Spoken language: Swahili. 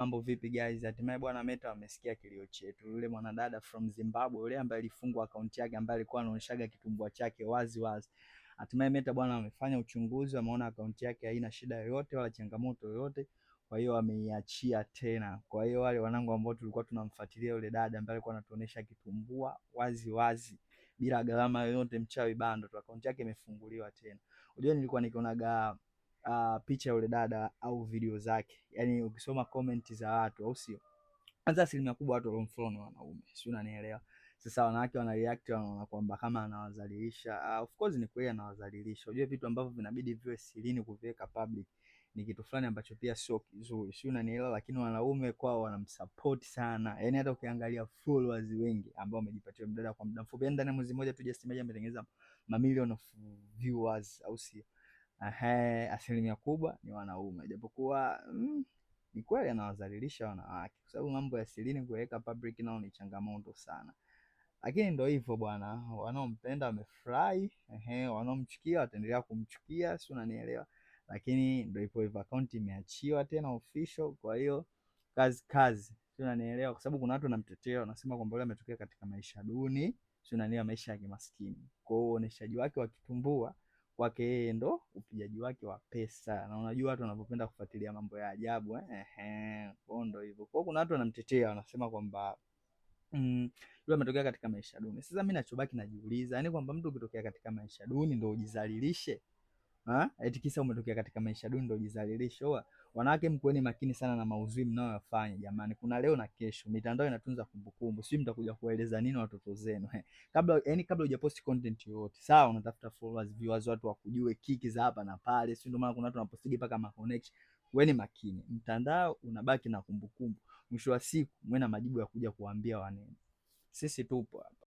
Mambo vipi guys? Hatimaye bwana Meta wamesikia kilio chetu. Yule mwanadada from Zimbabwe yule ambaye alifungwa akaunti yake ambaye alikuwa anaonyeshaga kitumbua chake wazi wazi. Hatimaye Meta bwana wamefanya uchunguzi, wameona akaunti yake haina shida yoyote wala changamoto yoyote, kwa hiyo wameiachia tena. Kwa hiyo wale wanangu ambao tulikuwa tunamfuatilia yule dada ambaye alikuwa anatuonyesha kitumbua wazi wazi bila gharama yoyote, mchawi bando tu, akaunti yake imefunguliwa tena. Unajua nilikuwa nikionaga picha yule dada au video zake, yani ukisoma comment za watu, au sio? Kwanza asilimia kubwa watu waliomfollow ni wanaume, si unanielewa? Sasa wanawake wana react, wanaona kwamba kama anawadhalilisha. Of course ni kweli anawadhalilisha. Unajua vitu ambavyo vinabidi viwe sirini kuviweka public ni kitu fulani ambacho pia sio kizuri, si unanielewa? Lakini wanaume kwao wanamsupport sana, yani hata ukiangalia followers wengi ambao wamejipatia mdada kwa muda mfupi, yani ndani ya mwezi mmoja tu just imagine ametengeneza mamilion of viewers, au sio? Ehe, asilimia kubwa ni wanaume, japokuwa ni kweli anawadhalilisha wanawake, kwa sababu mambo ya sirini kuweka public nao ni changamoto sana, lakini ndo hivyo bwana, wanaompenda wamefurahi, ehe, wanaomchukia wataendelea kumchukia, si unanielewa? Lakini ndo hivyo hivyo, akaunti imeachiwa tena official, kwa hiyo kazi kazi, si unanielewa? Kwa sababu kuna watu wanamtetea, wanasema kwamba yule ametokea katika maisha duni, si unanielewa, maisha ya kimaskini, kwa hiyo uoneshaji wake wa kitumbua kwake yeye ndo upigaji wake wa pesa, na unajua watu wanavyopenda kufuatilia mambo ya ajabu eh? Ehe, kwa ndo hivyo. Kwa kuna watu wanamtetea wanasema kwamba yule ametokea katika maisha duni. Sasa mimi nachobaki najiuliza, yani kwamba mtu ukitokea katika maisha duni ndo ujizalilishe? Ha? Eti kisa umetokea katika maisha duni ndio ujizalilishe? Wanawake mkueni makini sana na mauzui mnayoyafanya jamani. Kuna leo na kesho. Mitandao inatunza kumbukumbu. Sijui mtakuja kueleza nini watoto zenu. Kabla yani kabla hujapost content yoyote. Sawa, unatafuta followers, viewers, watu wakujue, kiki za hapa na pale. Sio ndio maana kuna watu wanapostigi mpaka ma connection. Kuweni makini. Mtandao unabaki na kumbukumbu. Mwisho wa siku mwe na majibu ya kuja kuambia wanene. Sisi tupo hapa.